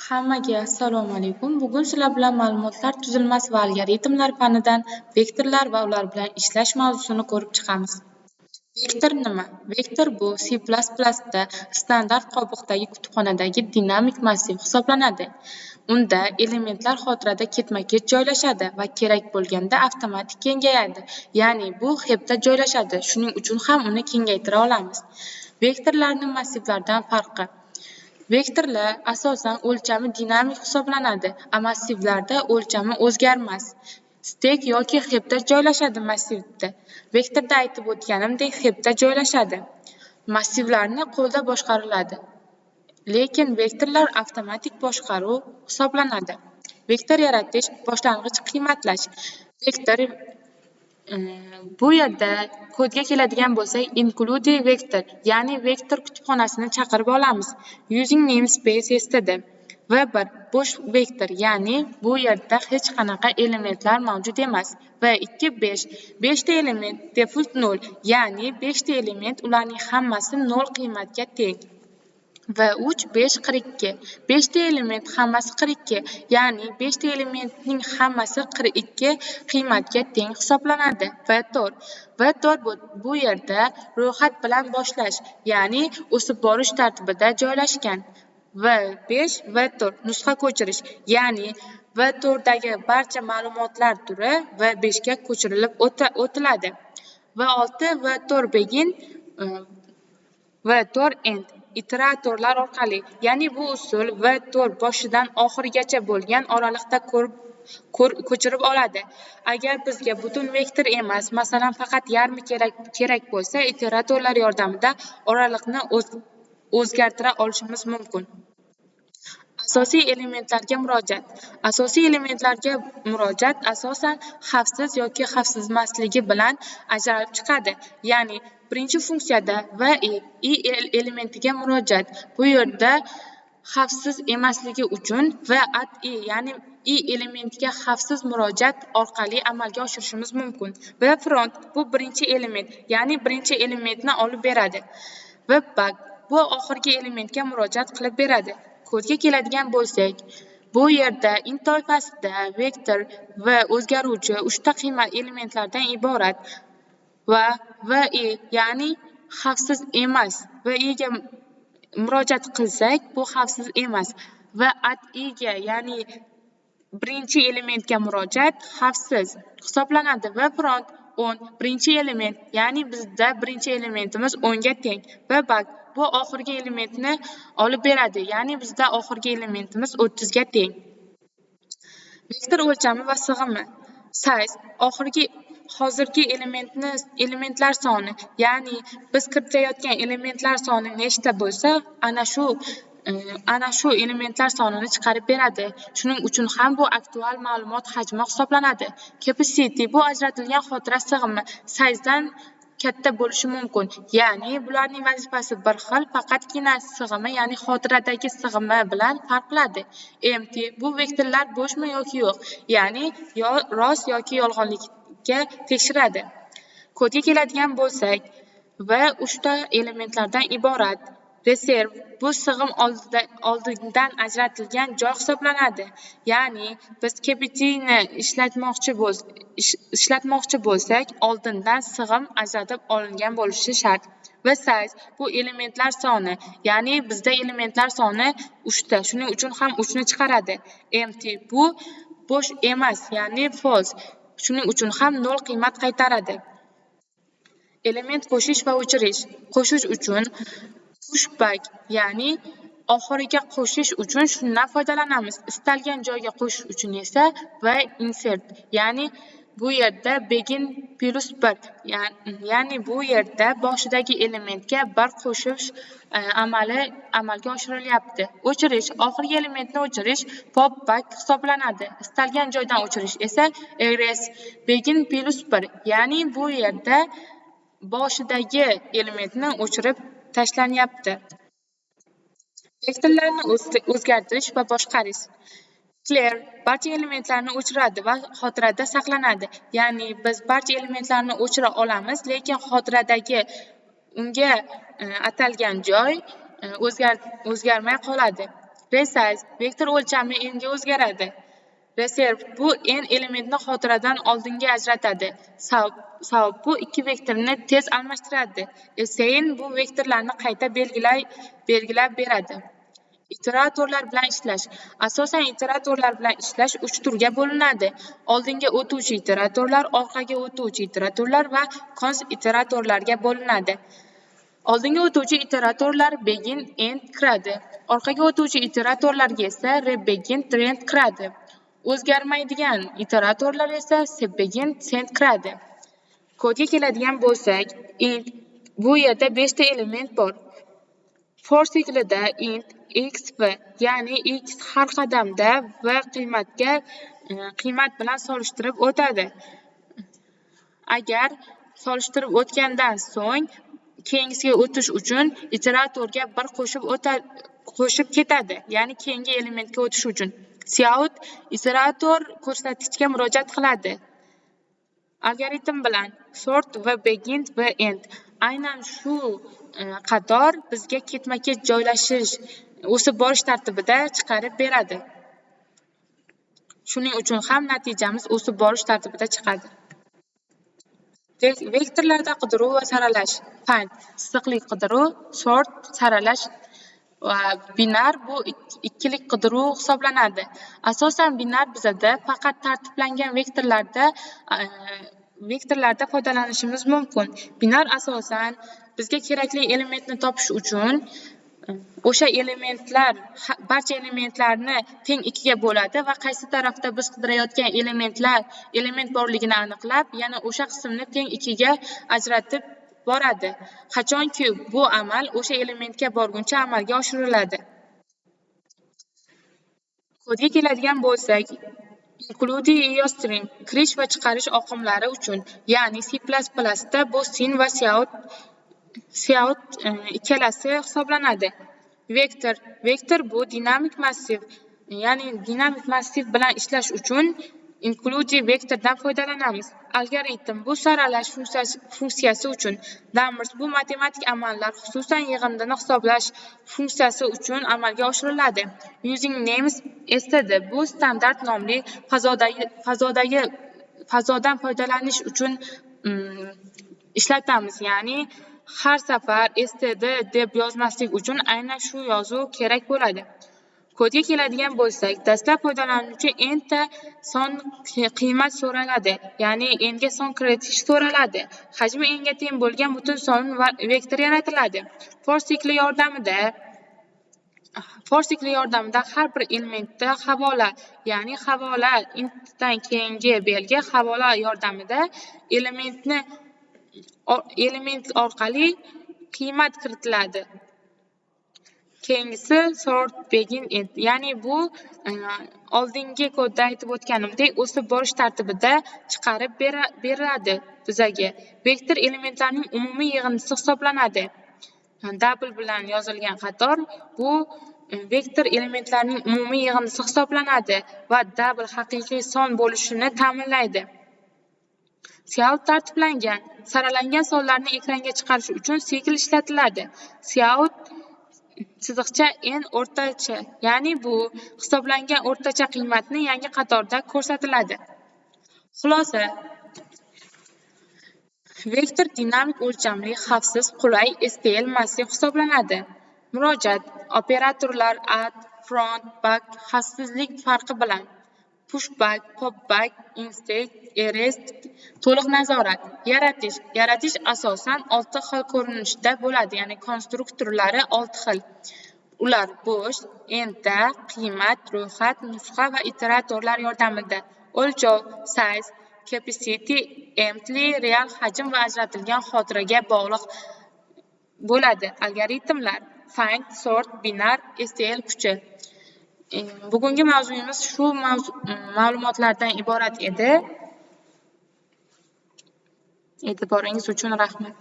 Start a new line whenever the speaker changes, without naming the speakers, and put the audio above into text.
Hammaga assalomu alaykum. Bugun sizlar bilan ma'lumotlar tuzilmasi va algoritmlar fanidan vektorlar va ular bilan ishlash mavzusini ko'rib chiqamiz. Vektor nima? Vektor bu C++ da standart qobiqdagi kutubxonadagi dinamik massiv hisoblanadi. Unda elementlar xotirada ketma-ket joylashadi va kerak bo'lganda avtomatik kengayadi. Ya'ni bu heapda joylashadi. Shuning uchun ham uni kengaytira olamiz. Vektorlarning massivlardan farqi. Vektorlar asosan o'lchami dinamik hisoblanadi, a massivlarda o'lchami o'zgarmas. Stek yoki heapda joylashadi massivda. Vektorda aytib o'tganimdek heapda joylashadi. Massivlarni qo'lda boshqariladi. Lekin vektorlar avtomatik boshqaruv hisoblanadi. Vektor yaratish, boshlang'ich qiymatlash. Vektor bu yerda kodga keladigan bo'lsak, include vector, ya'ni vektor kutubxonasini chaqirib olamiz. Using namespace std. V1 bo'sh vektor, ya'ni bu yerda hech qanaqa elementlar mavjud emas. V2 5, 5 ta element, default 0, ya'ni 5 ta element, ularning hammasi 0 qiymatga teng. V3 5 42, 5 ta element, hammasi 42, ya'ni 5 ta elementning hammasi 42 qiymatga teng hisoblanadi. V4, V4 bu yerda ro'yxat bilan boshlash, ya'ni o'sib borish tartibida joylashgan. V5 V4 nusxa ko'chirish, ya'ni V4dagi barcha ma'lumotlar turi V5 ga ko'chirilib o'tiladi. V6 V4 begin, V4 end iteratorlar orqali, ya'ni bu usul V4 boshidan oxirigacha bo'lgan oraliqda ko'chirib oladi. Agar bizga butun vektor emas, masalan, faqat yarmi kerak bo'lsa, iteratorlar yordamida oraliqni o'zgartira olishimiz mumkin. Asosiy elementlarga murojaat. Asosiy elementlarga murojaat asosan xavfsiz yoki xavfsizmasligi bilan ajralib chiqadi. Ya'ni birinchi funksiyada va i elementiga murojaat bu yerda xavfsiz emasligi uchun v at i, ya'ni i elementiga xavfsiz murojaat orqali amalga oshirishimiz mumkin. V front bu birinchi element, ya'ni birinchi elementni olib beradi. V back bu oxirgi elementga murojaat qilib beradi. Kodga keladigan bo'lsak, bu yerda int toifasida vektor va o'zgaruvchi 3 ta qiymat elementlardan iborat va v i, ya'ni xavfsiz emas, v i ga murojaat qilsak, bu xavfsiz emas. V at i ga, ya'ni birinchi elementga murojaat xavfsiz hisoblanadi. V front 10 birinchi element, ya'ni bizda birinchi elementimiz 10 ga teng. V back bu oxirgi elementni olib beradi, ya'ni bizda oxirgi elementimiz 30 ga teng. Vektor o'lchami va sig'imi. Size oxirgi hozirgi elementlar soni, ya'ni biz kiritayotgan elementlar soni nechta bo'lsa, ana shu elementlar sonini chiqarib beradi. Shuning uchun ham bu aktual ma'lumot hajmi hisoblanadi. Capacity bu ajratilgan xotira sig'imi sizedan katta bo'lishi mumkin. Ya'ni bularning vazifasi bir xil, faqatgina sig'imi, ya'ni xotiradagi sig'imi bilan farqladi. Empty bu vektorlar bo'shmi yoki yo'q, ya'ni yo rost yoki yolg'onlikka tekshiradi. Kodga keladigan bo'lsak, va 3 ta elementlardan iborat. Reserve bu sig'im oldindan ajratilgan joy hisoblanadi. Ya'ni biz KPTni ishlatmoqchi bo'lsak, oldindan sig'im ajratib olingan bo'lishi shart. Va size bu elementlar soni, ya'ni bizda elementlar soni 3 ta, shuning uchun ham 3 ni chiqaradi. Empty bu bo'sh emas, ya'ni false. Shuning uchun ham 0 qiymat qaytaradi. Element qo'shish va o'chirish. Qo'shish uchun push back, ya'ni oxiriga qo'shish uchun shundan foydalanamiz. Istalgan joyga qo'shish uchun esa va insert, ya'ni bu yerda begin plus 1, ya'ni bu yerda boshidagi elementga 1 qo'shish amali amalga oshirilyapti. O'chirish, oxirgi elementni o'chirish pop back hisoblanadi. Istalgan joydan o'chirish esa erase begin plus 1, ya'ni bu yerda boshidagi elementni o'chirib tashlanyapti. Vektorlarni o'zgartirish va boshqarish. Clear barcha elementlarni o'chiradi va xotirada saqlanadi. Ya'ni biz barcha elementlarni o'chira olamiz, lekin xotiradagi unga atalgan joy o'zgarmay qoladi. Resize vektor o'lchami n ga o'zgaradi. Reserve bu n elementni xotiradan oldinga ajratadi. Swap bu ikki vektorni tez almashtiradi. Assign bu vektorlarni qayta belgilab beradi. Iteratorlar bilan ishlash. Asosan iteratorlar bilan ishlash 3 turga bo'linadi. Oldinga o'tuvchi iteratorlar, orqaga o'tuvchi iteratorlar va const iteratorlarga bo'linadi. Oldinga o'tuvchi iteratorlar begin end kiradi. Orqaga o'tuvchi iteratorlarga esa rebegin trend kiradi. O'zgarmaydigan iteratorlar esa cbegin send kiradi. Kodga keladigan bo'lsak, int bu yerda 5 ta element bor. For siklida int x v, ya'ni x har qadamda v qiymatga qiymat bilan solishtirib o'tadi. Agar solishtirib o'tgandan so'ng keyingisiga o'tish uchun iteratorga bir qo'shib ketadi, ya'ni keyingi elementga o'tish uchun. Cout iterator ko'rsatkichga murojaat qiladi. Algoritm bilan sort va begin va end. Aynan shu qator bizga ketma-ket joylashish, o'sib borish tartibida chiqarib beradi. Shuning uchun ham natijamiz o'sib borish tartibida chiqadi. Vektorlarda qidiruv va saralash. Find chiziqli qidiruv, sort saralash va binar bu ikkilik qidiruv hisoblanadi. Asosan binar bizada faqat tartiblangan vektorlarda foydalanishimiz mumkin. Binar asosan bizga kerakli elementni topish uchun o'sha elementlar, barcha elementlarni teng ikkiga bo'ladi va qaysi tarafda biz qidirayotgan element borligini aniqlab, yana o'sha qismni teng ikkiga ajratib boradi. Qachonki bu amal o'sha elementga borguncha amalga oshiriladi. Kodga keladigan bo'lsak, include iostream kirish va chiqarish oqimlari uchun, ya'ni C++ da bu cin va cout ikkalasi hisoblanadi. Vektor bu dinamik massiv, ya'ni dinamik massiv bilan ishlash uchun include vektordan foydalanamiz. Algoritm bu saralash funksiyasi uchun, numbers bu matematik amallar, xususan yig'indini hisoblash funksiyasi uchun amalga oshiriladi. Using namespace std bu standart nomli fazodan foydalanish uchun ishlatamiz, ya'ni har safar std deb yozmaslik uchun aynan shu yozuv kerak bo'ladi. Kodga keladigan bo'lsak, dastlab foydalanuvchi n ta son qiymat so'raladi, ya'ni n ga son kiritish so'raladi. Hajmi n ga teng bo'lgan butun son va vektor yaratiladi. For sikli yordamida har bir elementda havola, ya'ni havola intdan keyingi belgi havola yordamida element orqali qiymat kiritiladi. Keyingisi sort begin end, ya'ni bu oldingi kodda aytib o'tganimdek o'sib borish tartibida chiqarib beradi bizaga. Vektor elementlarning umumiy yig'indisi hisoblanadi. Double bilan yozilgan qator bu vektor elementlarning umumiy yig'indisi hisoblanadi va double haqiqiy son bo'lishini ta'minlaydi. Cout tartiblangan, saralangan sonlarni ekranga chiqarish uchun sikl ishlatiladi. Cout chiziqcha n o'rtacha, ya'ni bu hisoblangan o'rtacha qiymatni yangi qatorda ko'rsatiladi. Xulosa, vektor dinamik o'lchamli, xavfsiz, qulay STL massiv hisoblanadi. Murojaat operatorlar add, front, back xavfsizlik farqi bilan pushback, popback, instead, erase, to'liq nazorat, yaratish. Yaratish asosan 6 xil ko'rinishda bo'ladi, ya'ni konstruktorlari 6 xil. Ular bo'sh, enta, qiymat, ro'yxat, nusxa va iteratorlar yordamida. O'lchov, size, capacity, empty, real hajm va ajratilgan xotiraga bog'liq bo'ladi. Algoritmlar find, sort, binar, STL kuchi. Bugungi mavzuyimiz shu ma'lumotlardan iborat edi. E'tiboringiz uchun rahmat.